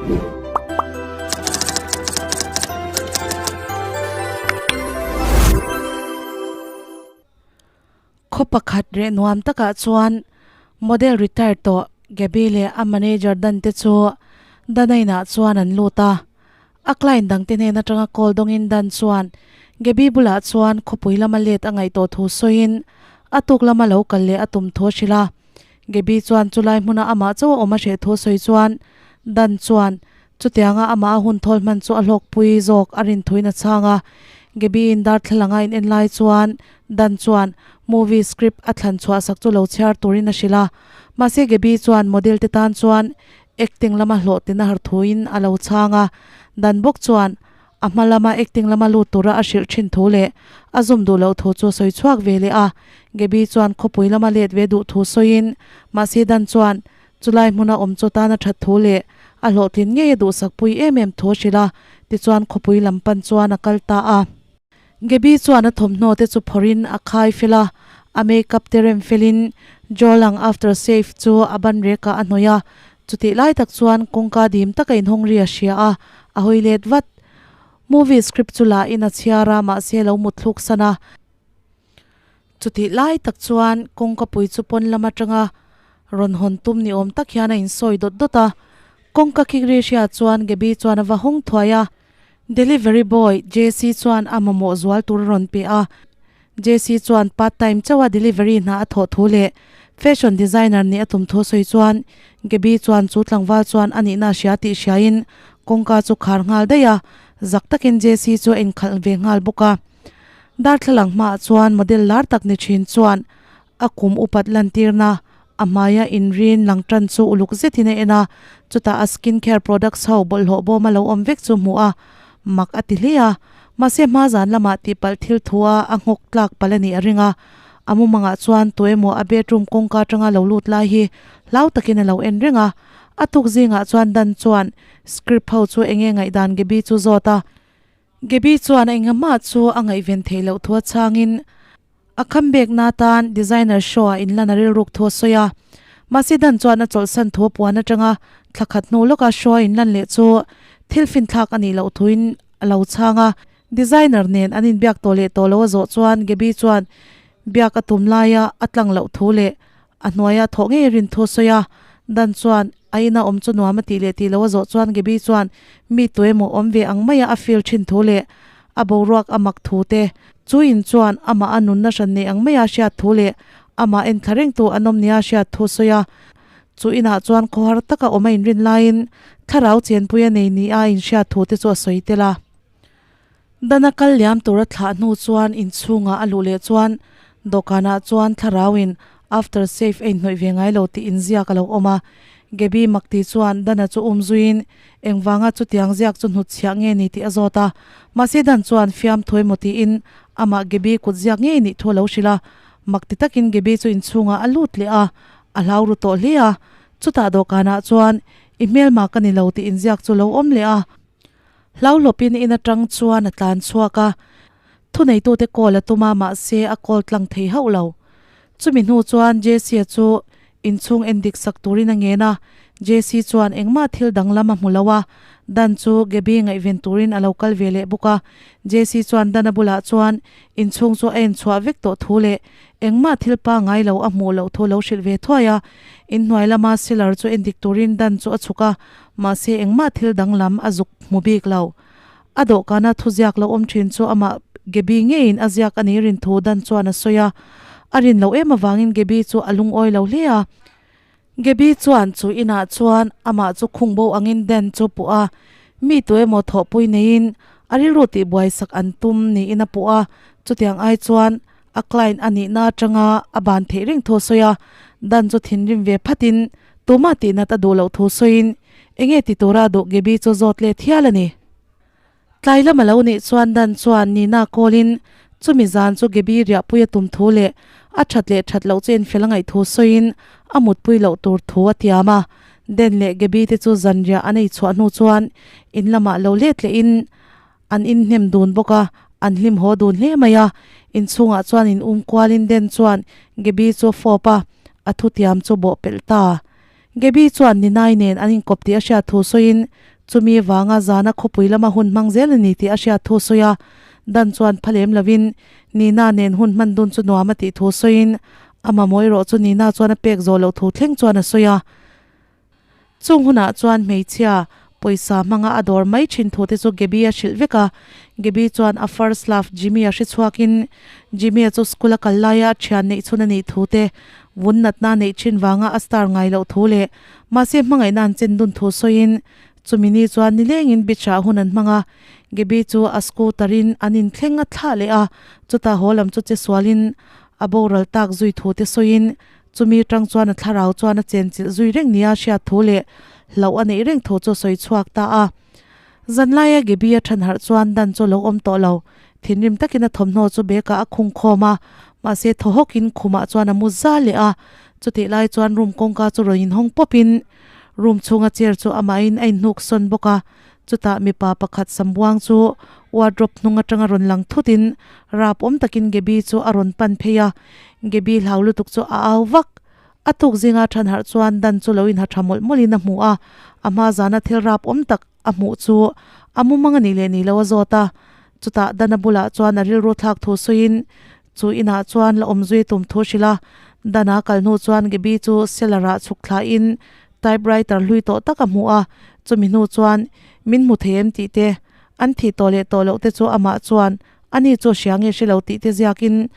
Khaw pakhat reh nuam takah chuan model retire tawh Gaby leh a manager Dan te chu Dana inah chuan an lut a. A client dangte hnen atanga call dawngin Dan chuan Gaby bulah chuan khawpui lama let a ngaih tawh thu sawiin a tuk lama lo kal leh a tum thu a hrilh a. Gaby chuan chulai hmuna amah chauh a awm a hreh thu sawi chuan Dan chuan chutianga amah a hun thawl hman chu a hlawkpui zawk a rin thuin a chhang a. Gaby in darthlalang a in en lai chuan Dan chuan movie script a thlan chhuah sak chu lo chhiar turin a hrilh a. Mahse Gaby chuan model te tan chuan acting lama hlawhtlin a har thuin a lo chhang a. Dan bawk chuan A hma lama acting lama lut tura a hrilh thin thu leh a zum duh loh thu chu a sawi chhuak ve leh a. Gaby chuan khawpui lama let ve duh thu sawiin mahse Dan chuan chulai hmuna awm chu tan a that thu leh a hlawhtlin ngei a duhsak pui em em thu a hrilh a, tichuan khawpui lam pan chuan a kal ta a. Gaby chuan a thawmhnaw te chu phawrhin a khai fel a, a makeup te rem felin Jolang after shave chu a ban rekah a hnawih a, chutih lai tak chuan kawngka dim taka inhawng ri a hria a, a hawi let vat. Movie script chu la in a chhiar a, mahse lo mut thluk san a. Chutih lai tak chuan kawngka pui chu pawn lam atanga rawn hawn tum ni awm tak hian a insawi dawt dawt a. Kawngka kik ri hriat chuan Gaby chuan a va hawng thuai a. Delivery boy JC chuan a mamawh zual tur a rawn pe a. JC chuan part time chauha delivery hna a thawh thu leh fashion designer nih a tum thu sawi chuan Gaby chuan chu tlangval chuan a nihna a hria tih hriain kawngka chu khar nghal daih a, zak takin JC chu a inkhalh ve nghal bawk a. Darthlalang hmaah chuan model lar tak ni thin chuan a kum upat lantirna a hmaia inrin lang tan chu uluk zetin a en a, chutah a skin care products ho bawlhhlawh bawma lo awm vek chu hmuh a mak a ti hle a, mahse hma zan lamah tihpalh thil thu a a nghawk tlak palh a nih a ring a, a mumangah chuan tuemaw a bedroom kawngka atanga lo lut lai hi hlau takin a lo en reng a, a tuk zingah chuan Dan chuan script ho chu enge ngaihdan Gaby chu zawt a, Gaby chuan a engahmah chu a ngaihven theih loh thu a chhangin A comeback-na atan designer show-ah inlan a rilruk thu a sawi a. Mahse Dan chuan a chawlhsan thu a puan atanga thla khat hnu lawka show-a inlan leh chu thil finthlak a nih loh thuin a lo chhang a. Designer nen an inbiak tawh leh tawh lo a zawh chuan Gaby chuan biak a tum laia a tlang loh thu leh a hnuaia thawh ngei rin thu a sawi a. Dan chuan a ina awm chu nuam a tih leh tih loh a zawh chuan Gaby chuan mi tuemaw awm ve ang maia a feel thin thu leh a boruak a mak thu te, chu in chuan amah a nunna hran nei ang maia hriat thu leh amah en thla rengtu an awm nia hriat thu sawi a. Chu inah chuan khawhar taka awm a inrin laiin thlarau chenpui a nei nia a inhriat thu te chu a sawi tel a. Dana kal liam tura thlah hnu chuan inchhungah a luh leh chuan dawhkanah chuan thlarauin after shave a inhnawih ve ngai lo tih inziak a lo awm a. Gaby Makti chuan Dana chu um zuiin engvanga chutiang ziak chu hnutchhiah nge ni tih a zawt a. Mahse Dan chuan fiamthu emaw tiin amah Gaby kut ziak ngei nih thu a lo hrilh a. Makti takin Gaby chu inchhungah a lut leh a, a hlau ru tawh hle a. Chutah dawhkanah chuan I hmelma ka ni lo tih inziak chu lo awm leh a. Hlauhlawpin in atang chuan a tlan chhuak a, thuneitute call a tum a mahse a call tlang thei hauh lo. Chumi hnu chuan Jesse-a chu inchhung en dik sak turin a ngen a, Jesse chuan engmah thil danglam a hmu lo a, Dan chu Gaby ngaihven turin a lo kal ve leh bawk a. Jesse chuan Dan-a bulah chuan inchhung chu a en chhuah vek tawh thu leh engmah thil pangngai lo a hmuh loh thu lo hrilh ve thuai a. Inhnuai lama cellar chu en dik turin Dan chu a chhuk a, mahse engmah thil danglam a zuk hmu bik lo. A dawhkana thuziak lo awm thin chu amah Gaby ngeiin a ziak a nih rin thu Dan chuan a sawi a. A rin loh em avangin Gaby chu a lungawi lo hle a. Gaby chuan chu inah chuan amah chu khung bo angin Dan chu puh a, mi tu emaw thawhpui neiin a rilru tihbuai sak an tum niin a puh a, chutiang ai chuan a client a nihna atanga a ban theih reng thu a sawi a. Dan chu thinrim ve phatin tumah tihnat a duh loh thu sawiin enge ti tura a duh Gaby chu zawt let hial a ni. Tlai lam a lo nih chuan Dan chuan Nina call-in chumi zan chu Gaby riahpui a tum thu leh a that leh that loh chu enfel a ngaih thu sawiin a mutpui loh tur thu a tiam a. Dan leh Gaby te chu zan riah an ei chhuah hnu chuan in lamah lo let lehin an inhnem dun bawk a, an hlim haw dun hle mai a. Inchhungah chuan in um kualin Dan chuan Gaby chu a fawp a, a thutiam chu bawhpelh ta. Gaby chuan Ninai nen an inkawp tih a hriat thu sawiin Chumi vanga zana khawpui lama hun hmang zel a ni tih a hriat thu sawi a, Dan chuan pha lem lovin Nina nen hun hman dun chu nuam a tih thu sawiin a mamawh erawh chu Nina chuan a pek zawh loh thu thleng chuan a sawi a. Chung hunah chuan hmeichhia pawisa hmanga a dawr mai thin thu te chu Gaby a hrilh vek a, Gaby chuan a first love Jimmy a hre chhuakin Jimmy-a chu school a kal laia a thian neih chhun a nih thu te, vun natna a neih thin vanga a star ngai loh thu leh mahse hmangaihna an chen dun thu sawiin chumi ni chuan nilengin beach-ah hun an hmang a, Gaby chu a scooter-in an inthleng a thlah leh a, chutah haw lam chu che sualin a boral tak zui thu te sawiin Chumi tang chuan a thlarau chuan a chenchilh zui reng nia hriat thu leh hlauh a neih reng thu chu a sawi chhuak ta a. Zanlaia Gaby a than harh chuan Dan chu a lo awm tawh lo. Thinrim takin a thawmhnaw chu bag-ah a khung khawm a, mahse thaw hawkin khumah chuan a mu za leh a. Chutih lai chuan room kawngka chu rawn inhawng pawpin room chhunga chair chu amahin a inhnuk sawn bawk a. Chutah mipa pakhat sambuang chu wardrobe hnung atanga rawn lang thutin rap awm takin Gaby chu a rawn pan phei a, Gaby hlau lutuk chu a au vak. A tuk zinga than harh chuan Dan chu lo inha tha mawlh mawlhin a hmu a, a hma zana thil rap awm tak a hmuh chu a mumang a nih leh nih lo a zawt a. Chutah Dan-a bulah chuan a rilru thlak thu sawiin chu inah chuan la awm zui tum thu hrilh a, Dan-a kal hnu chuan Gaby chu cellar-ah chhuk thlahin Typewriter hlui tawh tak a hmu a, chumi hnu chuan min hmu thei em tih te, an thih tawh leh tawh loh te chu amah chuan ani chu hria nge hre lo tih te ziakin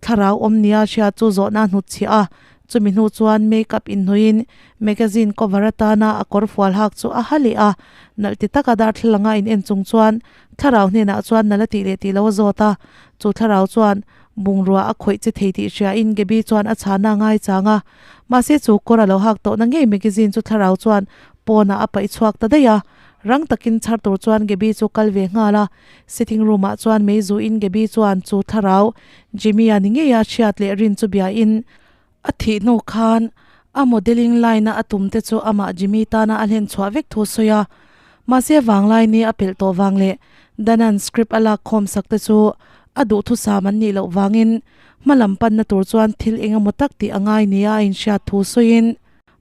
thlarau awm nia hria chu zawhna a hnutchhiah a, chumi hnu chuan makeup inhnuiin magazine cover atana a kawr fual hak chu a ha leh a, nalh ti taka darthlalanga in en chung chuan thlarau hnenah chuan nalh a tih leh tih lo a zawt a, chu thlarau chuan bungrua a khawih che thei tih hriain Gaby chuan a chhana a ngaichang a. Mahse chu kawr a lo hak tawhna ngei magazine chu thlarau chuan pawnah a paih chhuak ta daih a. Rang takin chhar tur chuan Gaby chu kal ve nghal a. Sitting room ah chuan mei zuin Gaby chuan chu thlarau Jimmy-a ni ngeia hriat leh rin chu biain a thih hnu khan a modelling line a a tum te chu amah Jimmy tana a hlen chhuah vek thu sawi a. Mahse vanglai ni a pelh tawh vang leh Danan script a lak khawm sak te chu a duhthusam an nih loh vangin Hmalam panna tur chuan thil eng emaw tak tih a ngai nia a inhriat thu sawiin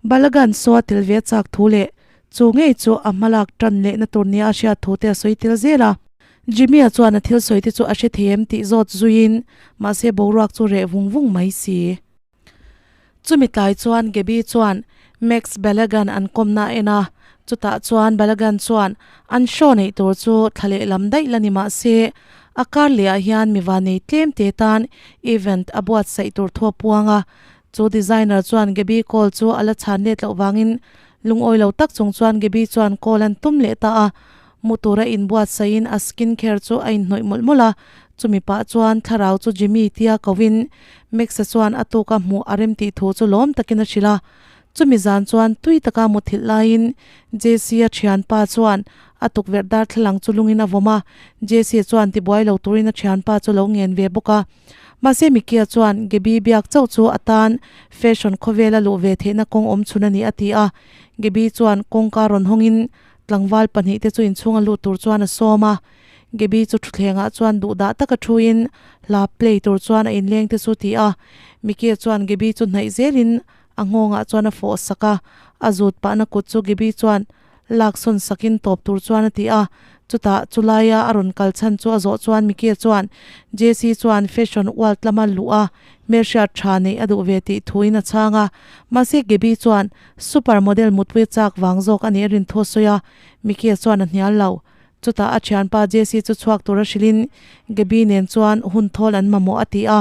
Balagan saw a tel ve a chak thu leh chu ngei chu a hmalak tan lehna tur nia a hriat thu te a sawi tel zel a. Jimmy-a chuan a thil sawi te chu a hre thei em tih zawt zuiin mahse boruak chu reh vung vung mai si. Chumi tlai chuan Gaby chuan Max Balagan an kawmna a en a, chutah chuan Balagan chuan an show neih tur chu thla leh lam daih la ni mah se a kar leh ah hian miva nei tlem te tan event a buatsaih tur thu a puang a, chu designer chuan Gaby call chu a la chhan let loh vangin lungawi lo tak chung chuan Gaby chuan call an tum leh ta a. Mu tura inbuatsaihin a skin care chu a inhnawih mawlh mawlh a, chumi pah chuan thlarau chu Jimmy tia kohin Max-a chuan a tuka hmuh a rem tih thu chu lawm takin a hrilh a. Chumi zan chuan tui taka muthilh laiin Jesse-a thianpa chuan a tukverh darthlalang chu lungin a vawm a, Jesse chuan tibuai lo turin a thianpa chu lo ngen ve bawk a. Mahse Mickey-a chuan Gaby biak chauh chu a tan fashion khawvela luh ve theihna kawng awm chhun a ni a ti a. Gaby chuan kawngka rawn hawngin Tlangval pahnihte chu inchhunga lut tur chuan a sawm a, Gaby chu thutthlengah chuan duhdah taka thuin hla play tur chuan a inleng te chu ti a. Mickey chuan Gaby chu hnaih zelin a nghawngah chuan a fawh sak a, a zut pahna kut chu Gaby chuan lak sawn sakin tawp tur chuan a ti a. Chutah chulaia a rawn kal chhan chu a zawh chuan Mickey chuan Jesse chuan fashion world lama luh a hmelhriat tha neih a duh ve tih thuin a chhang a, mahse Gaby chuan Super model mutpui chak vang zawk a nih a rin thu a sawi a, Mickey chuan a hnial lo. Chutah a thianpa Jesse chu chhuak tura hrilhin Gaby nen chuan hun thawl an mamawh a ti a.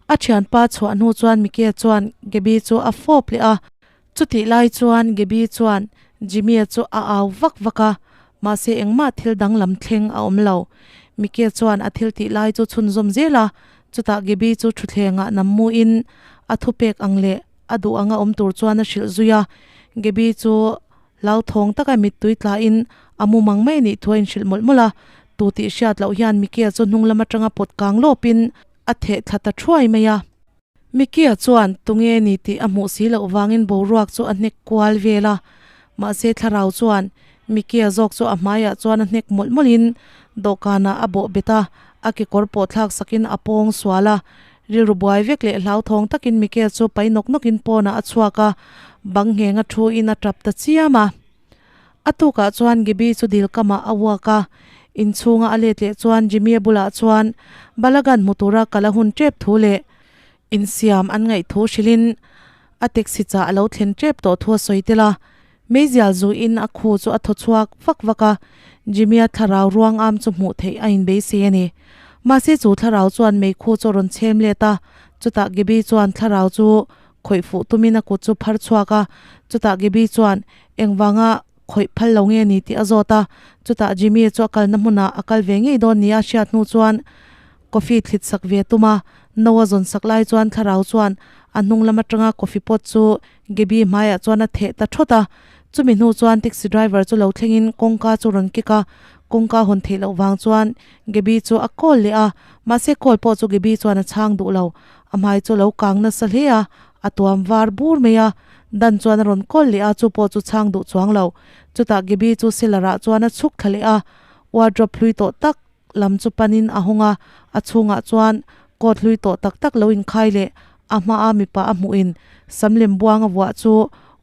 A thianpa chhuah hnu chuan Mickey chuan Gaby chu a fawp leh a. Chutih lai chuan Gaby chuan Jimmy-a chu a au vak vak a, mahse engmah thil danglam thleng a awm lo. Mickey chuan a thil tih lai chu chhunzawm zel a, chutah Gaby chu thutthlengah nam muin a thupek ang leh A duh anga awm tur chuan a hrilh zui a, Gaby chu hlauthawng taka mittui tlain a mu mang mai anih thu a inhrilh mawlh mawlh a, tu tih hriat loh hian Mickey-a chu hnung lam atanga pawt kang lawpin a theh thla ta thuai mai a. Mickey-a chuan tunge ni tih a hmuh si loh vangin boruak chu a hnek kual vel a, mahse thlarau chuan Mickey-a zawk chu a hmaiah chuan a hnek mawlh mawlhin dawhkanah a bawh bet a, a kekawr pawh thlak sakin a pawng sual a, Rilru buai vek leh hlauthawng takin Mike chu pai nawk nawkin pawnah a chhuak a, bang nghenga thu in a tap ta chiam a. A tukah chuan Gaby chu dil kamah a walk a, inchhunga a let leh chuan Jimmy-a bulah chuan Balagan hmu tura kal a hun tep thu leh insiam an ngaih thu hrilhin a taxi chah a lo thlen tep tawh thu a sawi tel a. Meizial zuin a khu chu a thaw chhuak vak vak a, Jimmy-a thlarau ruang am chu hmuh theih a inbeisei a ni. Mahse chu thlarau chuan meikhu chu a rawn chhem let a, chutah Gaby chuan thlarau chu khawih fuh tumin a kut chu phar chhuak a, chutah Gaby chuan engvanga khawih phal lo nge ni tih a zawt a, chutah Jimmy chu a kalna hmunah a kal ve ngei dawn nia a hriat hnu chuan coffee thlit sak ve a tum a, no a zawn sak lai chuan thlarau chuan a hnung lam atanga coffee pot chu Gaby hmaiah chuan a theh ta thawt a, chumi hnu chuan taxi driver chu lo thlengin kawngka chu rawn kick a, kawngka hawn theih loh vang chuan Gaby chu a call leh a, mahse call pawh chu Gaby chuan a chhang duh lo, a hmai chu lo kang nasa hle a, a tuam var bur mai a, Dan chuan a rawn call leh a, chu pawh chu chhang duh chuang lo. Chutah Gaby chu cellar ah chuan a chhuk thla leh a, wardrobe hlui tawh tak lam chu panin a hawng a, a chhungah chuan coat hlui tawh tak tak lo inkhai leh a hmaa mipa a hmuhin samlem buang a vuah chu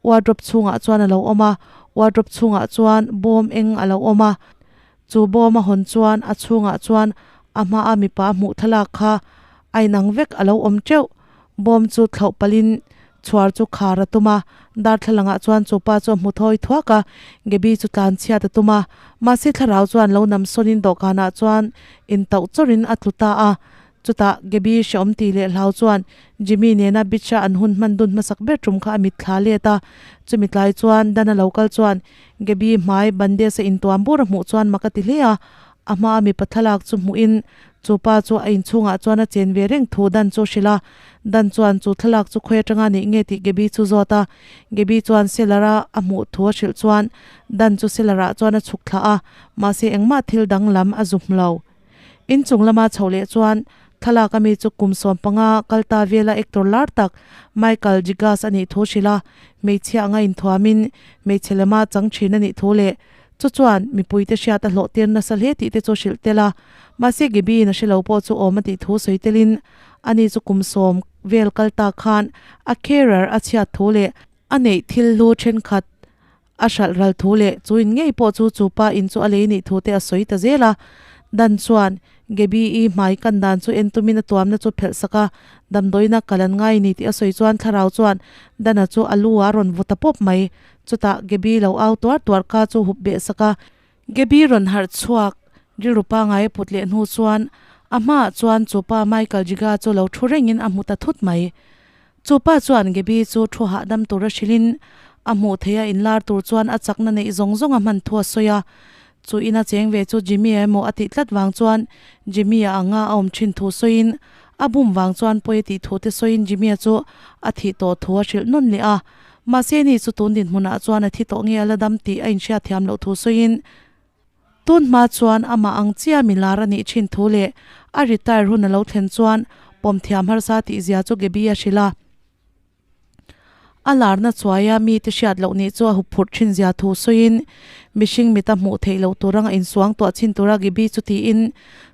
wardrobe chhungah chuan a lo awm a, wardrobe chhungah chuan bawm eng a lo awm a, chu bawm a hawn chuan a chhungah chuan a hmaa mipa a hmuh thlalak kha a inang vek a lo awm teuh. Bawm chu thlauh palhin chhuar chu khar a tum a, darthlalangah chuan chu pa chu a hmu thawi thuak a, Gaby chu tlan chhiat a tum a, mahse thlarau chuan lo nam sawnin dawhkanah chuan intauh chawrin a tlu ta a. Chutah Gaby hrehawm tih leh hlau chuan Jimmy nena beach-a an hun hman dun hmasak ber tum kha a mitthla let a, chumi tlai chuan Dana lo kal chuan Gaby hmai bandage a intuam bur a hmuh chuan mak a ti hle a, a hmaa mipa thlalak chu hmuhin Chu pa chu a inchhungah chuan a chen ve reng thu Dan chu hrilh a. Dan chuan chu thlalak chu khawi atanga nih nge tih Gaby chu zawt a. Gaby chuan cellar a a hmuh thu a hrilh chuan Dan chu cellar ah chuan a chhuk thlah a, mahse engmah thil dang lam a zum lo. Inchung lama chhoh leh chuan thlalak ami chu kum 15 kal ta vela actor lar tak Michael Jigas a nih thu hrilh a, hmeichhia anga inthuamin hmeichhe lema chang thin a nih thu leh Chu chuan mipuite hriat a hlawh tir nasa hle tih te chu hrilh tel a, mahse Gaby-in a hre lo pawh chu awm a tih thu sawi telin ani chu kum sawm vel kal ta khan a carer a chhiat thu leh a neih thil hlu thenkhat a hralh ral thu leh chu in ngei pawh chu chu pa in chu a lei nih thu te a sawi ta zel a. Dan chuan Gaby-i hmai kan dan chu en tumin a tuamna chu phelh sak a, damdawiina kal an ngai ni tih a sawi chuan thlarau chuan Dana chu a lu ah a rawn vaw ta pawp mai. Chutah Gaby lo au tuar tuar ka chu hup beh sak a. Gaby rawn harh chhuak rilru pangai a put leh hnu chuan a hmaah chuan chupa Michael Jiga chu lo thu rengin a hmu ta thut mai. Chupa chuan Gaby chu thu hahdam tura hrilhin a hmuh theih a inlar tur chuan a chakna neih zawng zawng a hman thu a sawi a. Chu ina cheng ve chu Jimmy-a emaw a tih tlat vang chuan Jimmy-a anga a awm thin thu sawiin a bum vang chuan pawi a tih thu te sawiin Jimmy-a chu a thih tawh thu a hrilh nawn leh a. Mahse ni chu tun dinhmunah chuan a thi tawh nge a la dam tih a inhriat thiam loh thu sawiin tun hma chuan amah ang chia mi lar a nih thin thu leh a retire hun a lo thlen chuan pawm thiam harsa tih zia chu Gaby a hrilh a. A larna chuaia mite hriat loh nih chu a hup phurh thin zia thu sawiin mihring mita hmuh theih loh tur anga insuang tuah chin tura Gaby chu tiin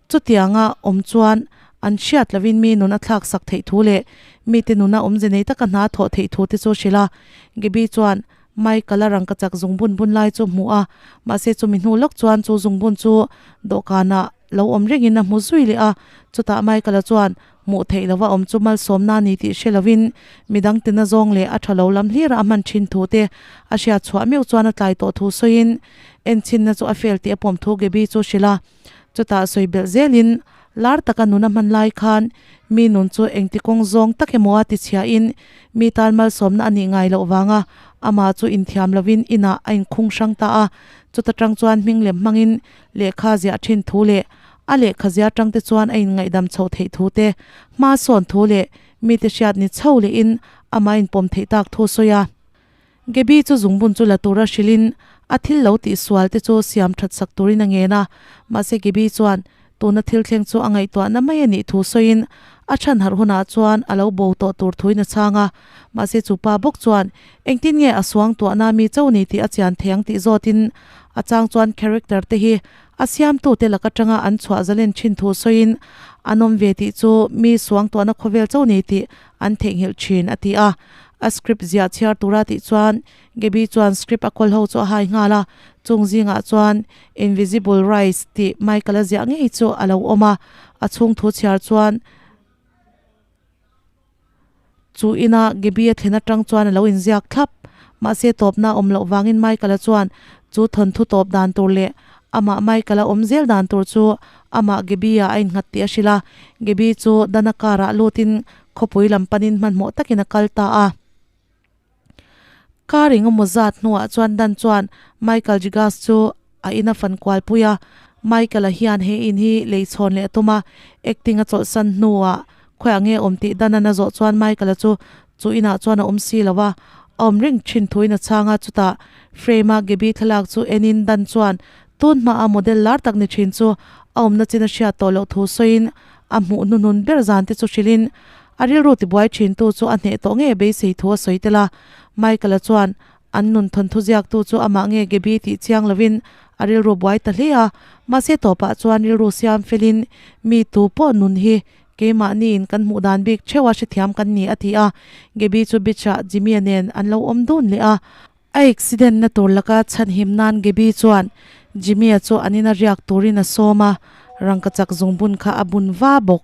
chutianga awm chuan An hriat lovin mi nun a thlak sak theih thu leh mite nuna awmze nei taka hna thawh theih thu te chu hrilh a. Gaby chuan Michael-a rangka chak zungbun bun lai chu hmuh a, mahse chumi hnu lawk chuan chu zungbun chu dawhkanah lo awm rengin a hmu zui leh a. Chutah Michael-a chuan hmuh theih lova awm chu malsawmna a ni tih hre lovin midang tina zawng leh a tha lo lam hlira a hman thin thu te a hriat chhuah meuh chuan a tlai tawh thu sawiin enchinna chu a fel tih a pawm thu Gaby chu hrilh a. Chutah sawi belh zelin lar taka nuna hman lai khan mi nun chu engti kawng zawng tak emaw a tichhiahin mi tan malsawmna a nih ngai loh vanga amah chu inthiam lovin inah a inkhung hrang ta a. Chuta tang chuan hming lem hmangin lehkha ziah thin thu leh a lehkha zia tangte chuan a inngaihdam chhoh theih thu te, hma sawn thu leh mite hriat ni chho lehin amah inpawm theih tak thu sawi a. Gaby chu zungbun chu la tura hrilhin a thil lo tihsual te chu siam that sak turin a ngen a, mahse Gaby chuan tuna thil thleng chu a ngaihtuahna mai a nih thu sawiin a chhan harh hunah chuan a lo bo tawh tur thuin a chhang a, mahse chu pa bawk chuan engtin nge a suang tuahna mi cho ni tih a chian thei ang tih zawtin a chang chuan character te hi a siamtute lak atanga an chhuah zalen thin thu sawiin an awm ve tih chu mi suang tuahna khawvel cho ni tih an theihnghilh thin a ti a. A script ziah chhiar tura tih chuan Gaby chuan script a kawl ho chu a hai nghal a, chung zingah chuan Invisible Rice tih Michael-a ziah ngei chu a lo awm a, a chhung thu chhiar chuan Chu ina Gaby a thlen atang chuan a lo inziak thlap. Mahse tawpna a awm loh vangin Michael-a chuan chu thawnthu tawp dan tur leh amah Michael-a awm zel dan tur chu amah Gaby-a a innghat tih a hrilh a. Gaby chu Dana car-ah lutin khawpui lam panin hmanhmawh takin a kal ta a. Car engemaw zat hnuah chuan Dan chuan Michael Jigas chu a ina fan kual pui a, Michael-a hian he in hi lei chhawn leh a tum a, acting a chawlhsan hnuah khawiah nge awm tih Dan-an a zawh chuan Michael-a chu chu inah chuan a awm si lo a, a awm reng thin thuin a chhang a, chutah frame-a Gaby thlalak chu enin Dan chuan tun hmaa model lar tak ni thin chu a awmna chin a hriat tawh loh thu sawiin a hmuh hnuhnun ber zan te chu hrilhin A rilru tibuai thintu chu a hneh tawh ngei beisei thu a sawi tel a. Michael-a chuan an nun thawnthu ziaktu chu amah nge Gaby tih chiang lovin a rilru buai ta hle a. Mahse tawpah chuan rilru siam felin mi tu pawh nun hi keimahniin kan hmuh dan bik theuh a hrethiam kan ni a ti a. Gaby chu beach-ah Jimmy-a nen an lo awm dun leh a. A accident na tur laka chhanhim nan Gaby chuan Jimmy-a chu an ina riak turin a sawm a, rangkachak zungbun kha a bun va bawk.